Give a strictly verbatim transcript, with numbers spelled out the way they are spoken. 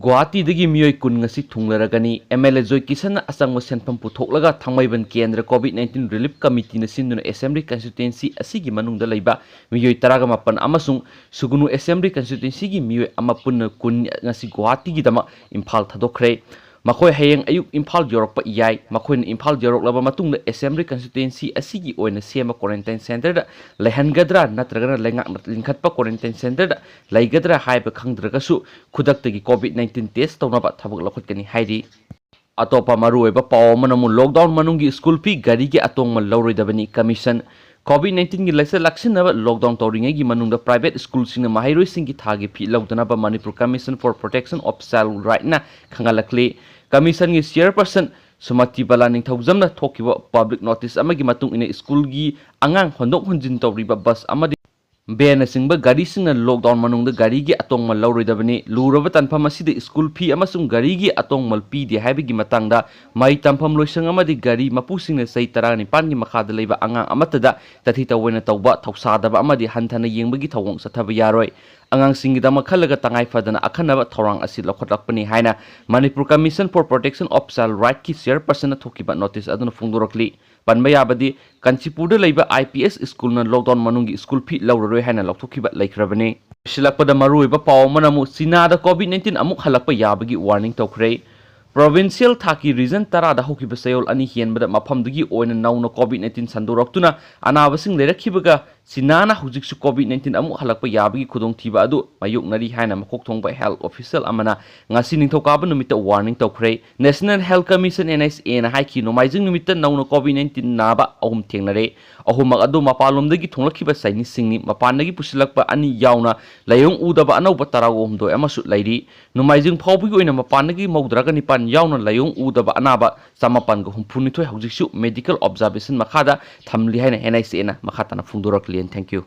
ꯒꯨꯋꯥꯍꯥꯇꯤꯗꯒꯤ ꯃꯤꯑꯣꯏ ꯀꯨꯟ ꯉꯁꯤ ꯊꯨꯡꯂꯔꯒꯅꯤ꯫ ꯑꯦꯝ ꯑꯦꯜ ꯑꯦ ꯖꯣꯏ ꯀꯤꯁꯟꯅ ꯑꯆꯪꯕ ꯁꯦꯟꯐꯝ ꯄꯨꯊꯣꯛꯂꯒ ꯊꯥꯡꯃꯩꯕꯟ ꯀꯦꯟꯗ꯭ꯔ COVID nineteen relief committee ꯅ ꯁꯤꯟꯗꯨꯅ ꯑꯦꯁꯦꯝꯕ꯭ꯂꯤ ꯀꯟꯁꯇꯤꯇ꯭ꯋꯦꯟꯁꯤ ꯑꯁꯤꯒꯤ ꯃꯅꯨꯡꯗ ꯂꯩꯕ ꯃꯤꯑꯣꯏ ꯇꯔꯥꯒ ꯃꯥꯄꯟ ꯑꯃꯁꯨꯡ ꯁꯨꯒꯨꯅꯨ ꯑꯦꯁꯦꯝꯕ꯭ꯂꯤ ꯀꯟꯁꯇꯤꯇ꯭ꯋꯦꯟꯁꯤꯒꯤ ꯃꯤꯑꯣꯏ ꯑꯃ ꯄꯨꯟꯅ ꯀꯨꯟ ꯉꯁꯤ ꯒꯨꯋꯥꯍꯥꯇꯤꯒꯤꯗꯃꯛ ꯏꯝꯐꯥꯜ ꯊꯥꯗꯣꯛꯈ꯭ꯔꯦ꯫ ꯃꯈꯣꯏ ꯍꯌꯦꯡ ꯑꯌꯨꯛ ꯏꯝꯐꯥꯜ ꯌꯧꯔꯛꯄ ꯌꯥꯏ꯫ ꯃꯈꯣꯏꯅ ꯏꯝꯐꯥꯜ ꯌꯧꯔꯛꯂꯕ ꯃꯇꯨꯡꯗ ꯑꯦꯁꯦꯝꯕ꯭ꯂꯤ ꯀꯟꯁꯇꯤꯇ꯭ꯋꯦꯟꯁꯤ ꯑꯁꯤꯒꯤ ꯑꯣꯏꯅ ꯁꯦꯝꯕ ꯀ꯭ꯋꯥꯔꯦꯟꯇꯥꯏꯟ ꯁꯦꯟꯇꯔꯗ ꯂꯩꯍꯟꯒꯗ꯭ꯔꯥ ꯅꯠꯇ꯭ꯔꯒꯅ ꯂꯩꯉꯥꯛꯅ ꯂꯤꯡꯈꯠꯄ ꯀ꯭ꯋꯥꯔꯦꯟꯇꯥꯏꯟ ꯁꯦꯟꯇꯔꯗ ꯂꯩꯒꯗ꯭ꯔꯥ ꯍꯥꯏꯕ ꯈꯪꯗ꯭ꯔꯒꯁꯨ ꯈꯨꯗꯛꯇꯒꯤ COVID nineteen test ꯇꯧꯅꯕ ꯊꯕꯛ ꯂꯧꯈꯠꯀꯅꯤ ꯍꯥꯏꯔꯤ꯫ ꯑꯇꯣꯞꯄ ꯃꯔꯨꯑꯣꯏꯕ ꯄꯥꯎ ꯑꯃꯅ ꯑꯃꯨꯛ lockdown ꯃꯅꯨꯡꯒꯤ ꯁ꯭ꯀꯨꯜ ꯐꯤ ꯒꯥꯔꯤꯒꯤ ꯑꯇꯣꯡꯃꯟ ꯂꯧꯔꯣꯏꯗꯕꯅꯤ꯫ Commission COVID nineteen ꯒꯤ ꯂꯥꯏꯆꯠ ꯂꯥꯛꯁꯤꯟꯅꯕ lockdown ꯇꯧꯔꯤꯉꯩꯒꯤ ꯃꯅꯨꯡꯗ private ꯁ꯭ꯀꯨꯜꯁꯤꯡꯅ ꯃꯍꯩꯔꯣꯏꯁꯤꯡꯒꯤ ꯊꯥꯒꯤ ꯐꯤ ꯂꯧꯗꯅꯕ Manipur Commission for Protection of Child Right ꯅ ꯈꯪꯍꯜꯂꯛꯂꯤ꯫ Commission ꯒꯤ chairperson ꯁꯨꯃꯇꯤ ꯕꯂꯥ ꯅꯤꯡꯊꯧꯖꯝꯅ ꯊꯣꯛꯈꯤꯕ public notice ꯑꯃꯒꯤ ꯃꯇꯨꯡ ꯏꯟꯅ ꯁ꯭ꯀꯨꯜꯒꯤ ꯑꯉꯥꯡ ꯍꯣꯟꯗꯣꯛ ꯍꯣꯟꯖꯤꯟ ꯇꯧꯔꯤꯕ ꯕꯁ ꯑꯃꯗꯤ ꯚꯦꯟꯅꯆꯤꯡꯕ ꯒꯥꯔꯤꯁꯤꯡꯅ lockdown ꯃꯅꯨꯡꯗ ꯒꯥꯔꯤꯒꯤ ꯑꯇꯣꯡꯃꯟ ꯂꯧꯔꯣꯏꯗꯕꯅꯤ꯫ ꯂꯨꯔꯕ ꯇꯥꯟꯐꯝ ꯑꯁꯤꯗ ꯁ꯭ꯀꯨꯜ ꯐꯤ ꯑꯃꯁꯨꯡ ꯒꯥꯔꯤꯒꯤ ꯑꯇꯣꯡꯃꯟ ꯄꯤꯗꯦ ꯍꯥꯏꯕꯒꯤ ꯃꯇꯥꯡꯗ ꯃꯍꯩ ꯇꯝꯐꯝ ꯂꯣꯏꯁꯪ ꯑꯃꯗꯤ ꯒꯥꯔꯤ ꯃꯄꯨꯁꯤꯡꯅ ꯆꯍꯤ ꯇꯔꯥꯅꯤꯄꯥꯟꯒꯤ ꯃꯈꯥꯗ ꯂꯩꯕ ꯑꯉꯥꯡ ꯑꯃꯠꯇꯗ ꯇꯥꯊꯤ ꯇꯧꯑꯣꯏꯅ ꯇꯧꯕ, ꯊꯧꯁꯥꯗꯕ ꯑꯃꯗꯤ ꯍꯟꯊꯅ ꯌꯦꯡꯕꯒꯤ ꯊꯧꯑꯣꯡ ꯆꯠꯊꯕ ꯌꯥꯔꯣꯏ꯫ ꯑꯉꯥꯡꯁꯤꯡꯒꯤꯗꯃꯛ ꯈꯜꯂꯒ ꯇꯉꯥꯏ ꯐꯗꯅ ꯑꯈꯟꯅꯕ ꯊꯧꯔꯥꯡ ꯑꯁꯤ ꯂꯧꯈꯠꯂꯛꯄꯅꯤ ꯍꯥꯏꯅ Manipur Commission for Protection of Child Right ꯀꯤ chairperson ꯅ ꯊꯣꯛꯈꯤꯕ notice ꯑꯗꯨꯅ ꯐꯣꯡꯗꯣꯔꯛꯂꯤ꯫ ꯄꯟꯕ ꯌꯥꯕꯗꯤ, ꯀꯥꯟꯆꯤꯄꯨꯔꯗ ꯂꯩꯕ I P S ꯁ꯭ꯀꯨꯜꯅ lockdown ꯃꯅꯨꯡꯒꯤ ꯁ꯭ꯀꯨꯜ ꯐꯤ ꯂꯧꯔꯔꯣꯏ ꯍꯥꯏꯅ ꯂꯧꯊꯣꯛꯈꯤꯕ ꯂꯩꯈ꯭ꯔꯕꯅꯤ꯫ ꯂꯣꯏꯁꯤꯜꯂꯛꯄꯗ ꯃꯔꯨꯑꯣꯏꯕ ꯄꯥꯎ ꯑꯃꯅ ꯑꯃꯨꯛ ꯆꯤꯅꯥꯗ COVID nineteen ꯑꯃꯨꯛ ꯍꯜꯂꯛꯄ ꯌꯥꯕꯒꯤ warning ꯇꯧꯈ꯭ꯔꯦ꯫ Provincial ꯊꯥꯛꯀꯤ region ꯇꯔꯥꯗ ꯍꯧꯈꯤꯕ ꯆꯌꯣꯜ ꯑꯅꯤ ꯍꯦꯟꯕꯗ ꯃꯐꯝꯗꯨꯒꯤ ꯑꯣꯏꯅ ꯅꯧꯅ COVID nineteen ꯁꯟꯗꯣꯔꯛꯇꯨꯅ ꯑꯅꯥꯕꯁꯤꯡ ꯂꯩꯔꯛꯈꯤꯕꯒ ꯆꯤꯅꯥꯅ ꯍꯧꯖꯤꯛꯁꯨ COVID nineteen ꯑꯃꯨꯛ ꯍꯜꯂꯛꯄ ꯌꯥꯕꯒꯤ ꯈꯨꯗꯣꯡꯊꯤꯕ ꯑꯗꯨ ꯃꯥꯌꯣꯛꯅꯔꯤ ꯍꯥꯏꯅ ꯃꯀꯣꯛ ꯊꯣꯡꯕ health official ꯑꯃꯅ ꯉꯁꯤ ꯅꯤꯡꯊꯧꯀꯥꯕ ꯅꯨꯃꯤꯠꯇ warning ꯇꯧꯈ꯭ꯔꯦ꯫ National Health Commission, N H A ꯅ ꯍꯥꯏꯈꯤ, ꯅꯣꯡꯃꯥꯏꯖꯤꯡ ꯅꯨꯃꯤꯠꯇ ꯅꯧꯅ COVID nineteen ꯅꯥꯕ ꯑꯍꯨꯝ ꯊꯦꯡꯅꯔꯦ꯫ ꯑꯍꯨꯝꯃꯛ ꯑꯗꯨ ꯃꯄꯥꯟꯂꯣꯝꯗꯒꯤ ꯊꯨꯡꯂꯛꯈꯤꯕ Chineseꯁꯤꯡꯅꯤ꯫ ꯃꯄꯥꯟꯗꯒꯤ ꯄꯨꯁꯤꯜꯂꯛꯄ ꯑꯅꯤ ꯌꯥꯎꯅ ꯂꯥꯏꯑꯣꯡ ꯎꯗꯕ ꯑꯅꯧꯕ ꯇꯔꯥꯍꯨꯝꯗꯣꯏ ꯑꯃꯁꯨ ꯂꯩꯔꯤ꯫ ꯅꯣꯡꯃꯥꯏꯖꯤꯡ ꯐꯥꯎꯕꯒꯤ ꯑꯣꯏꯅ ꯃꯄꯥꯟꯗꯒꯤ ꯃꯧꯗ꯭ꯔꯥꯒ ꯅꯤꯄꯥꯟ ꯌꯥꯎꯅ ꯂꯥꯏꯑꯣꯡ ꯎꯗꯕ ꯑꯅꯥꯕ ꯆꯃꯥꯄꯟꯒ ꯍꯨꯝꯐꯨꯅꯤꯊꯣꯏ ꯍꯧꯖꯤꯛꯁꯨ medical observation ꯃꯈꯥꯗ ꯊꯝꯂꯤ ꯍꯥꯏꯅ N H A ꯅ ꯃꯈꯥ ꯇꯥꯅ ꯐꯣꯡꯗꯣꯔꯛꯂꯤ꯫ And thank you꯫